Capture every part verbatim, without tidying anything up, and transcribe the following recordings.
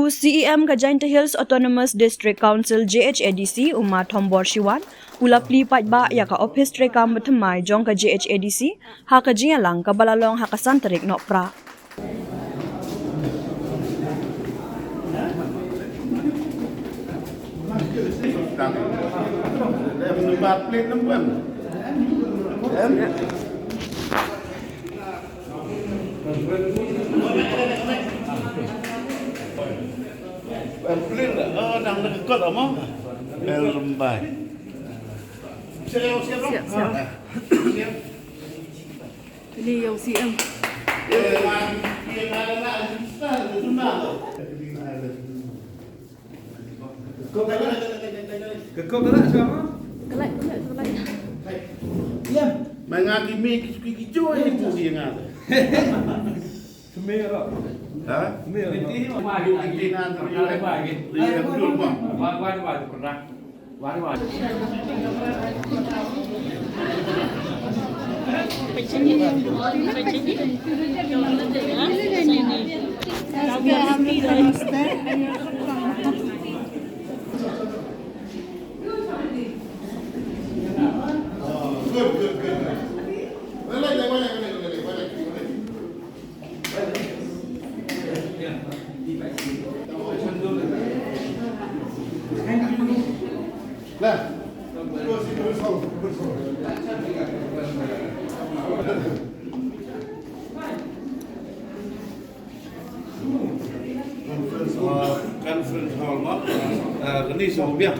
CEM ka Jaintia Hills Autonomous District Council, JHADC, u Ma Thombor Shiwat, u la plie paidbah ïa ka ophis treikam bathymmai jong ka JHADC ha ka jingïalang kaba la long ha ka san tarik Nohprah. Siap, siap. Ini yang CM. Mai nga ki mei ki ki ki joi ki bu ki nga. Ha? Conference hall ma, kani sa biang.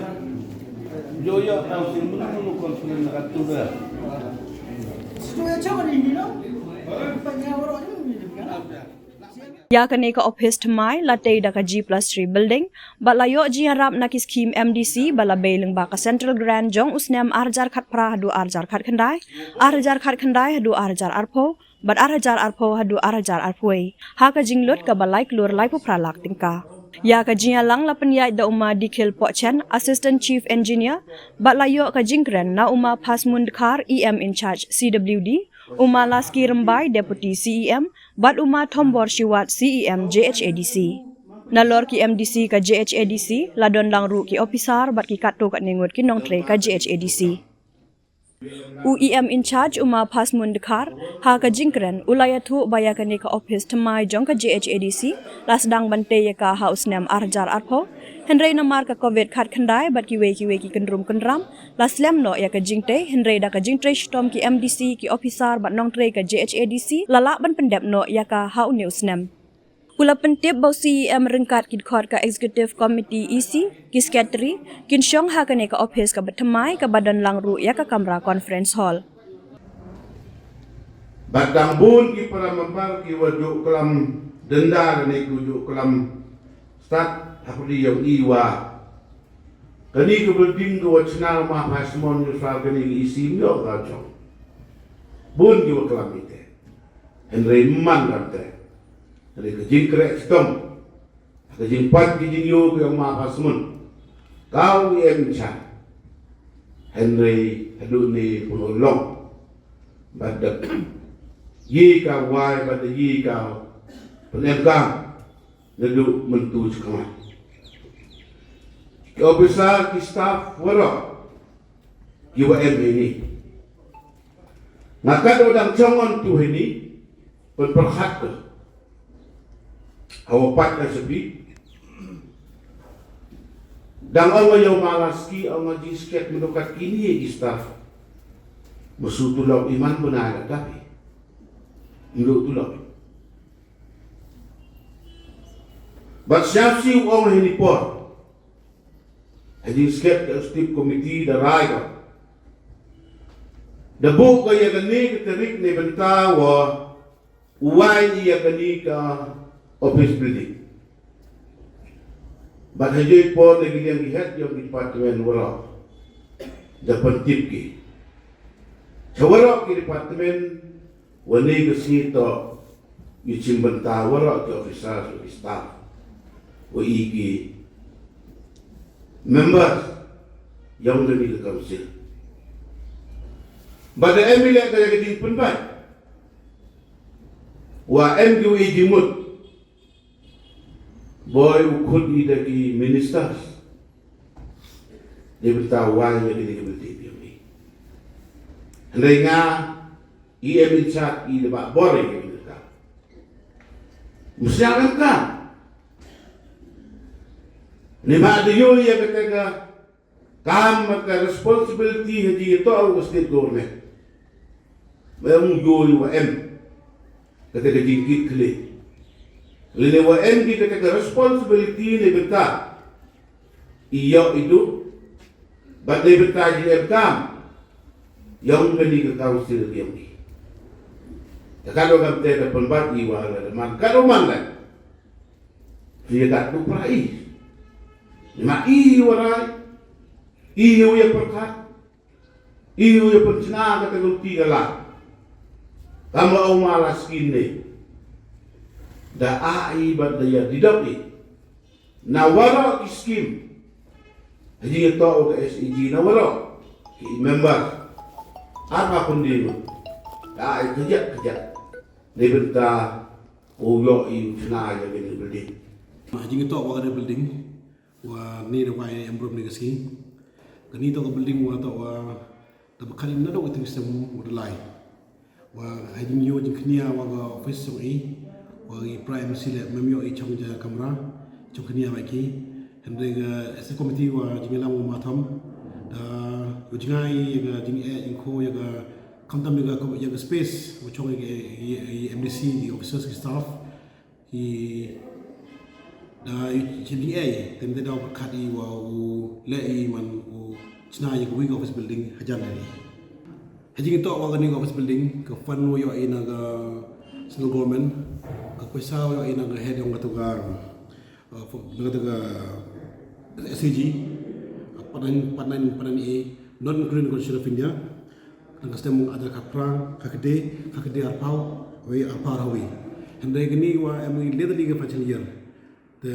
Yo ya, council mun mun conference na katu da. Ïa kane ka ophis thymmai la tei da ka G plus three building, bad la ïoh jingïarap na ki skhim MDC ba la bei lyngba ka Central Grant jong u snem ar hajar khatphra haduh ar hajar khatkhyndai, ar hajar khatkhyndai haduh ar hajar arphew, bad ar hajar arphew haduh ar hajar arphew wei, ha ka jinglut kaba lai klur laiphew phra lak tyngka. Ïa ka jingïalang la pynïaid da u Ma Dikhil Pohchen, Assistant Chief Engineer, bad la ïoh ka jingkren na u Ma Phasmun Dkhar, EM in charge CWD, u Ma Laski Rymbai, Deputy CEM, bad u Ma Thombor Shiwat, CEM JHADC. Nalor ki MDC ka JHADC, la don lang ruh ki ophisar bad ki katto katne ngut ki nongtrei ka JHADC. U EM in charge u Ma Phasmun Dkhar, ha ka jingkren, u la ïathuh ba ïa kane ka ophis thymmai jong ka JHADC la sdang ban tei ïa ka ha u snem ar hajar arphew, hynrei namar ka Covid khatkhyndai bad kiwei kiwei ki kynrum kynram, la slem noh ïa ka jingtei, hynrei da ka jingtrei shitom ki MDC, ki ophisar bad nongtrei ka JHADC, la lah ban pyndep noh ïa ka ha une u snem. U la pyntip ba u CEM ryngkat ki dkhot ka Executive Committee, EC, ki Secretary, kin shong ha kane ka ophis kaba thymmai kaba don lang ruh ïa ka kamra conference hall. Bad dang bun ki para member ki wa ju klam denda kane ki ju klam stad ha pudi ïong i wa kani ka building ka wa chna u Ma Phasmun, ïa sa kani ka EC ym ïoh ka jong. Bun ki wa klam ite. Hynrei man kam te. Hynrei ka jingkhreh chitom, ka jingpait ka jingïoh ka ïong Ma Phasmun, ka u em cha. Hynrei haduh ne pun long. Bad da yi ka wai, bad da yi ka pynemkam. Naduh mynta sha khmat. Ki officer, ki staff, waroh ki wa em heini. Nga kat wa dang chong on tu heini, pynpyrkhat ka. Hawa pat ka sepi. Dang ong wa ïa u Ma Laski, ong wa jingsket mynta kat kini ki staff. Masu tulop iman bynai la tapi. Mynta tulop. Bad siap si u ong heini por. Ha jingsket ka executive committee da rai ka. Da buh ka ïa kani ka tarik ne bynta wa u wai ïa kani ka office building. Bad ha joi por da ki liang ki head ïong ki department waroh. Da pyntip ki. Cha waroh ki department Wa ne ka sngi to, ïa chim bynta waroh ki officers, ki staff, wa i ki members, ïong kani ka council. Bad da em i leh ka ïa ka jingpynbeit. Wa em ki wa i jingmut. Boi u khot i da ki ministers. Dei bynta wai ïa kine ki building ïa ki. Hynrei nga i em in charge i da ba bor ïa kine ka. Mesti em ka. Ni ba da ïoh ïa kata ka kam ka responsibility ha jingïatoh ka state government. Ba em u ïoh wa em. Kata ka jingkit khlieh. Lane wa em ki kata ka responsibility ne bynta. Ïoh idu. Bad ne bynta jingem kam. Ïong kani ka council ïong i. Ka kado kam te da pynbat i wa la da man kado man la. Ïa ka tu pra i. Ma i wa rai. I ïa u ïa pyrkhat. I ïa u ïa pynchna ka teknologi ka la. Kam wa u ma la skin ne. Da a i bad da ïa didok i. Na waro ki skim. Haji ïa to ka S E G na waro. Ki member. Apa pun di. Da a i kejak kejak. Ni bynta u ïoh i u chna ïa kini building. Haji ïa to wa ka building. Wa ni da wai em brum ni ka sngi. Kani to ka building wa to wa da ba kani na do ka ting sem wa da lai. Wa ha jing ïoh jing knia wa ka office song i. Wa i prime sile mem ïoh i chong ja kamra. Chong knia wa ki. Hynrei ka S A committee wa jing lam wa matham. Da ïoh jing ai ïa ka jing e jing ko ïa ka khamtam ïa ka ïa ka space wa chong ïa ka ïa M D C ïa officers ïa staff. Ki da i chim ding ei tem te da u pyrkhat i wa u leh i man u chna ïa ka wing office building hajan ni. Ha jingïatoh wa kani ka office building ka fund wa ïoh i na ka central government, ka pisa wa ïoh i na ka head yong katu ka, uh, fo-, na katu ka S A G, uh, panan panan panan i non green constitution of India. Nang ka stem mung ajar ka prang, ka kede, ka kede arpau, wei arpau rawi. Hynrei kini wa em wi leda di ka financial year. Te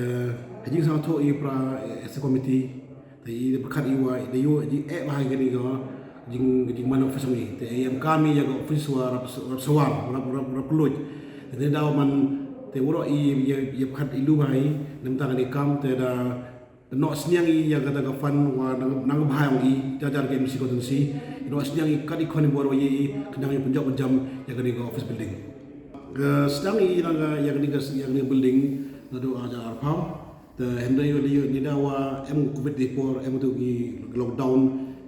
hajing sang tho i pra, eh, S A committee. Te i de berkat i wa i de yo i eh bahai kini ka jing jing man office mi. Te i em kami ya ka office wa rap rap sawar, rap rap rap keluj. Te daw man te woro i ya ya berkat i lu bahai nem tang ni kam te da Noh sniang i ya kata ka fund wa nang nang bha ong i jajar ke M C constituency. Noh sniang i kat i khon i bor wa ye i khnang i pynjop pynjam ya kani ka office building. Ka sniang i nang ya kani ka ya kani building na do aja arpam. Te hynrei wa ni da wa em covid di por em tu ki lockdown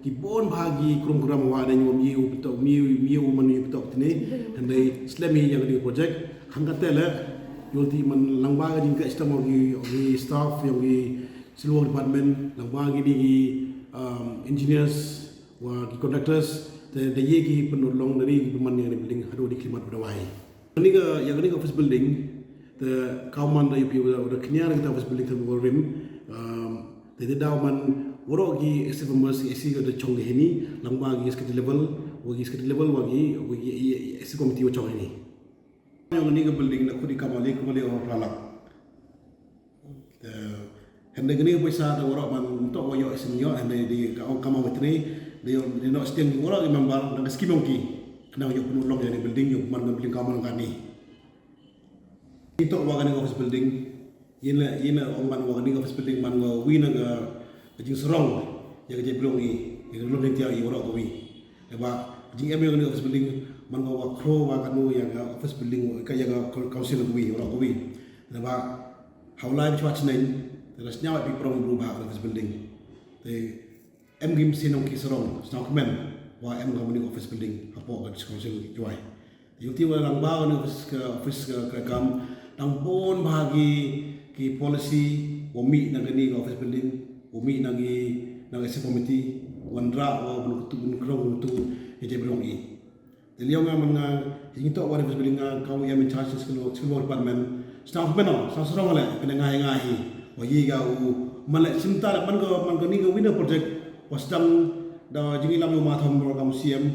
ki bon bha ki krum kram wa da nyom i u betok mi u mi u man i betok tini. Hynrei slem i ya kani project. Khang kate le yol ti man lang ba ka jingka stam ong i staff ong i Civil Work Department, lang ba kini ki, um, engineers, wa ki contractors, te da ye ki pynurlong da ye ki pynman ïa kani building haduh di khlimat ba da wai. Kani ka, ïa kani ka office building, te ka man da ïa pi wa da kñia da kita office building te ba rim, um, te da daw man waroh ki executive members ki A C ka da chong ka hini, lang ba ki executive level, wa ki executive level, wa ki, wa ki, i, i, executive committee wa chong hini. Ïa kani ka building na khudi ka mali ka mali wa phalak. Te hynda kani ka pisa da waroh ban tok wa ïoh isim ïoh hynda di ka ong kama witri di ïoh di noh sting waroh i member da ka skim ong ki. Khnang ïoh pynurlong ïa ni building ïoh man ka building kama kani. Tok wa kani ka office building yin la yin la ong ban wa kani ka office building man wa wi na ka jingsrong ïa ka jaibrong i ïa ka lum ni tiang i waroh ka wi. Eba jingem ïa kani ka office building man wa wa khro wa kanu ïa ka office building ka ïa ka council ka wi waroh ka wi. Eba Hawlai bishwa chneng, te da sñiaw pi prong bru bha office building. Te em gim sinong ki sarong, sñiaw kmen, wa em gam ni office building, hapoh ka district council Jowai. Te yuti wa lang ba ni office ka, office ka, ka kam, dang bon bha ki, ki policy, wa mi na kani ka office building, wa mi na ki, na ki committee, wan ra, wa bun kutu, bun krong kutu, ya jai brong i. Te liang nga man nga, hi ngi tok wa ni bus building nga, ka wa ya min charge skill, skill department. Staff men ong, staff sarong le, kena nga hi nga hi. Wa yi ga u, man le, sim ta le, man ka, man ka ni ka winner project, wa sdang, da jing ilam yu ma thom ro kam C M,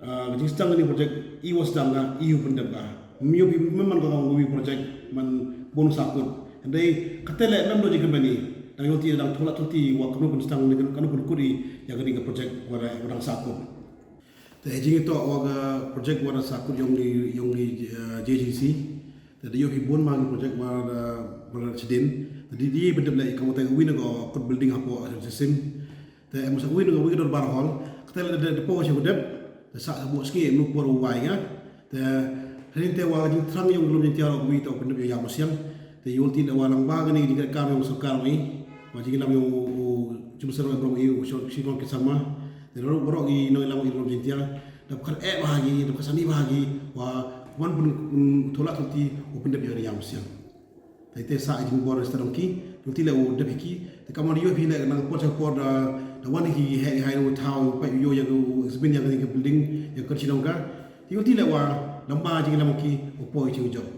ah, jing sdang ni project, i wa sdang nga, i u pendep ga. Miu bi, man man ka wa wi project, man bonus akut. Hynrei, kate le, nam do jing kemeni, dang yoti, dang thola toti, wa kenu pun sdang, kenu pun kuri, ya kani ka project, wa dang sakut. Te jing ito wa ka project wa da sakut yong i, yong i, eh, J G C. Te da yoh hi bun ma ki project wa da, wa da chedin. Te di di pyndep leh ka mata ka win ka kot building hapoh Association. Te em sa win ka win ka dorbar hall. Kata leh da da po sha pyndep. Te sa sa bok sngi em por u wai nga. Te hynrei te wa jingthrang yong lum jingtiar u wi ta u pyndep yong ya masiang. Te yul ti leh wa lang ba kani jingkam yong sorkar wi. Wa jinglam yong u jumsar wa brom i u shon shi kon ki sama. Te ro ro i no lam i lum jingtiar. Dap kar e ba gi, dap kasani ba gi. Wa wan pun thola thulti u pyndep yong ya masiang. Te te sa jingbor sta dong ki, dong ti leh u dep hi ki. Te kamon yo phi leh nang por cha por da da wan hi he hai u thaw pa yo ya u exhibit ya ka building ya ka chinong ka. Te yo ti leh wa lamba jinglam ki u poi chi u jop.